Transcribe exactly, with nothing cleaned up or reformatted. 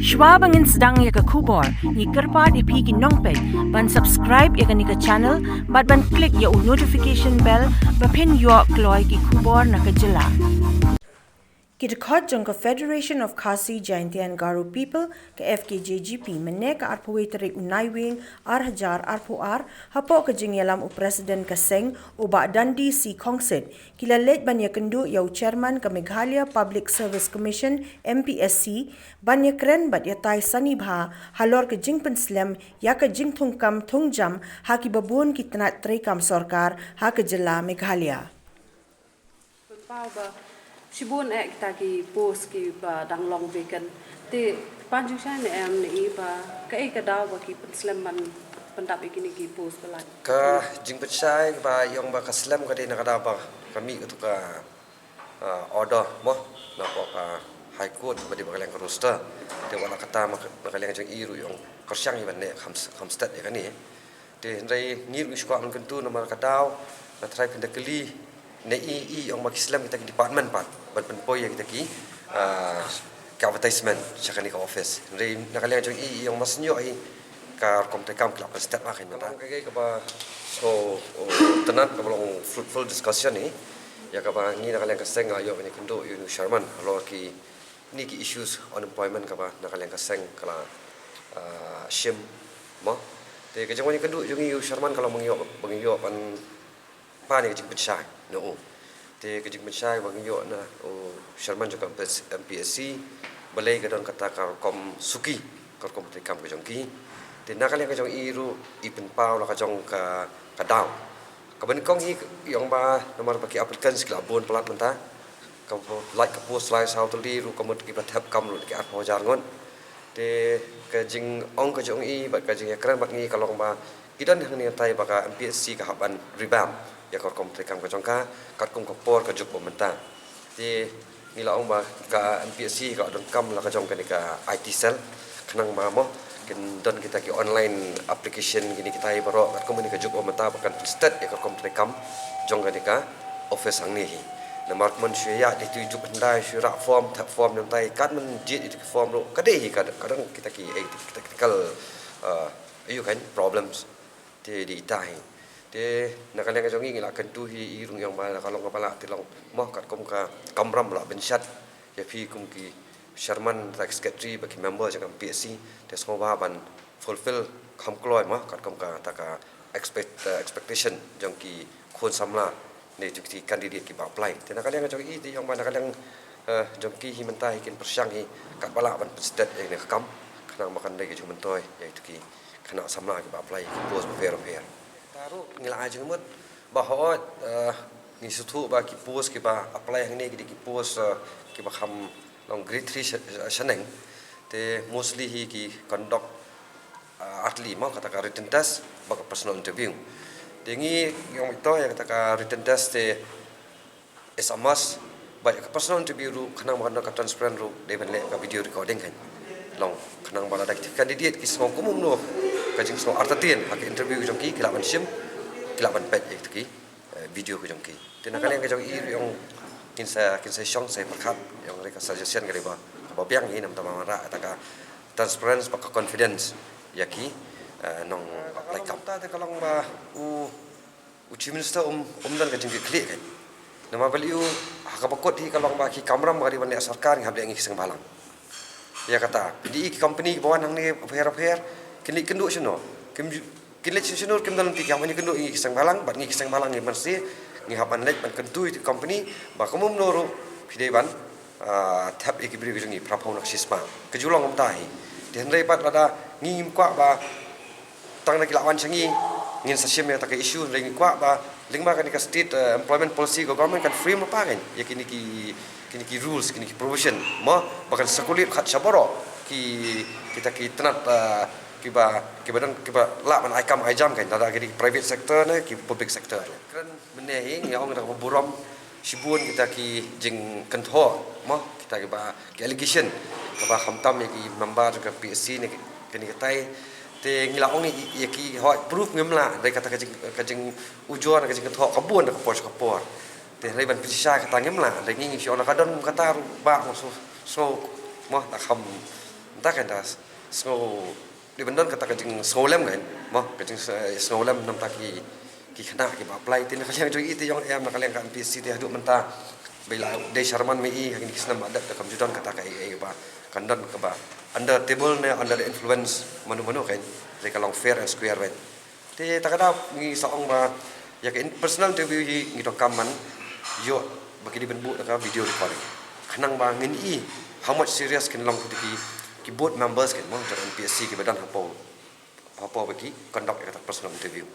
Shwa ba ngin sdang ïa ka khubor, ngi kyrpad ïa phi ki nongpeit ban subscribe ïa kane ka channel bad ban click ïa u notification bell ba phin ïoh kloi ki khubor na ka jylla. Ki dkhot jong ka Federation of Khasi Jaintia and Garo People, ka F K J G P, mynne ka arphew tarik u Naiwieng ar hajar arphew ar, hapoh ka jingïalam u President ka seng, u Bah Dundee C Khongsit, ki la leit ban ïakynduh ïa u Chairman ka Meghalaya Public Service Commission, M P S C, ban ïakren bad ïatai sani bha halor ka jingpynslem ïa ka jingthungkam thungjam ha kiba bun ki tnat treikam sorkar ha ka jylla Meghalaya. Pynpaw ba shibun eh kita ki post kiba dang long vacant. Te pan jingshai ne em ne i ba kaei ka daw ba ki pynslem ban pyndap ïa kine ki post ba lait. Ka jingpynshai ba ïong ba ka slem ka dei na ka daw ba ka mih katu ka, ah, order mo, na ka, ah, High Court ba dei ba ka liang ka roster. Te wat la kata ma ka, na ka liang jong i ruh ïong kyrshang i ban ne kham, kham stet ïa kane. Te hynrei ngi ruh ngi shu kwah ban kyntu namar ka daw, nga tharai phin da kylli ne i, i ïong ba ki slem kita ki department pat ban pynpoi ïa kita ki, ah, ki advertisement sha kane ka office. Hynrei na ka liang jong i, i ïong ba sngewthuh i ka rukom treikam ki la pynstet ma ka mynta. Ka kaei kaba, so, oh, tynat kaba long fruitful discussion hi. Ïa kaba ngi na ka liang ka seng nga ïoh ban ïakynduh ïa u Sherman halor kine ki issues unemployment kaba na ka liang ka seng ka la, ah, shim mo. Te ka jingwan ïakynduh jong ngi ïa u Sherman ka long ba ngi ïoh, ba ngi ïoh ban pan ïa ka jingpynshai na u. Te ka jingpynshai ba ngi ïoh na u Sherman jong ka M P S C, balei ka don kata ka rukom suki, ka rukom treikam ka jong ki. Te na ka liang ka jong i ruh i pynpaw la ka jong ka, ka daw. Kaba nyngkong hi ïong ba namar ba ki applicants ki la bun palat mynta. Ka lait ka post lai saw tylli ruh ka mut kiba thep kam ruh ki arphew hajar ngut. Te ka jingong ka jong i bad ka jingïakren bad ngi ka long ba ki don hangne tai ba ka M P S C ka hap ban revamp ïa ka rukom treikam ka jong ka, katkum ka por ka juk ba mynta. Te ngi la ong ba ka M P S C ka donkam la ka jong kane ka I T cell, khnang ba mo kin don kita ki online application kine kita hi baroh katkum kane ka juk ba mynta ba kan pynstet ïa ka rukom treikam jong kane ka office hangne hi. Namar kumne shu ïa dei tu juk hyndai shu rah form, thep form, namar tai katne jied ïa tu ki form ruh ka dei hi ka, ka don kita ki, eh, kita technical, uh, ayu kan problems. Te dei ita hi. Te na ka liang ka jong ngi ngi la kyntu hi i rung ïong ba la ka long kaba la te long mo katkum ka kamram la bynshat ïa phi kum ki chairman, ta ki secretary bad ki member jong ka M P S C. Te sngewbha ban fulfill kham kloi mo katkum kata ka expect, eh, expectation jong ki khun samla ne jong ki candidate kiba apply. Te na ka liang jong i te ïong ba na ka liang, eh, jong ki hi mynta hi kin pyrshang hi katba lah ban pynstet ïa kane ka kam khnang ba kan dei ka jingmyntoi ïa itu ki khynnah samla kiba apply ki post bapher bapher. Ta ruh ngi la ai jingmut ba hooid, eh, ngi sngewthuh ba ki post kiba apply hangne ki dei ki post, eh, kiba kham long grade three sha-, shaneng. Te mostly hi ki conduct, eh, artylli mo kata ka written test bad ka personal interview. Te ngi ïong ito ïa kata ka written test te is a must. Bad ka personal interview ruh khnang ba kan don ka transparent ruh dei ban leh ka video recording kan. Long khnang ba lada ki candidate ki sngew kumno ka jingsngew artatien ha ka interview jong ki, ki lah ban shim, ki lah ban peit ïa ki, eh, video ka jong ki. Te na ka liang ka jong i ruh ïong kin sa, kin sa shong sa pyrkhat ïong re ka suggestion ka dei ba, ba biang i namar ta ba wanrah ta ka transparency bad ka confidence ïa ki, eh, nong apply kam. Ta te ka long ba u U Chief Minister um, um don ka jingkitkhlieh kein. Namar balei u ha kaba kut hi ka long ba ki kamram ba ka dei ban leh sorkar ngi hap leh ngi ki seng bhalang. Ïa kata, phi dei ki company kiba wan hangne bapher bapher, kin leit kynduh shano? Kim ju-, kin leit shano kim don lynti, ki hap ban ïakynduh ïa ngi ki seng bhalang bad ngi ki seng bhalang ngi ban sngewthuh, ngi hap ban leit ban kyntu ïa ki company ba kumno ruh phi dei ban, ah, thep ïa ki briew ki jong ngi phra phew na ka shisma. Ka ju long kumta hi. Te hynrei pat lada ngi ngim kwah ba tang da ki la wan sha ngi ngin sa shim ïa kata ka issue, hynrei ngi kwah ba lyngba kane ka state, eh, employment policy ka government kan frame lypa kein ïa kine ki, kine ki rules, kine ki provision mo ba kan circulate kat sha baroh ki, kita ki tnat, eh, kiba, kiba don, kiba lah ban ai kam ai jam kein, lada ki dei private sector ne ki public sector. Kren mynne hi ngi ong da kaba burom shibun kita ki jingkynthoh mo, kita kiba ki allegation kaba khamtam ïa ki member jong ka P S C ne kane katai. Te ngi la ong ïa ki hooid proof ngim lah, dei kata ka jing, ka jingujor ka jingkynthoh ka bun da ka por sha ka por. Te hynrei ban pynshisha kata ngim lah, dei ngi ngi shu ong lada ka don kata ruh ba mo so, so mo da kham Mynta ka da sngew, dei ban don kata ka jingsngewlem kan, mo, ka jingsngewlem namar ki, ki khynnah kiba apply, te na ka liang jong i te ïong em, na ka liang ka N P S C te haduh mynta ba i la dei chairman ma i ha kine ki snem ba dep, te kam ju don kata ka ei ei ba kan don kaba under table ne under the influence mano mano kan, te ka long fair and square kan. Te ta ka daw ngi sa ong ba ïa ka in personal interview hi ngi donkam ban ïoh ba ki dei ban buh da ka video recording, khnang ba ngin i how much serious kin long ki, ki board members kan, mo, jong N P S C kiba don hapoh, hapoh ba ki conduct ïa kata personal interview.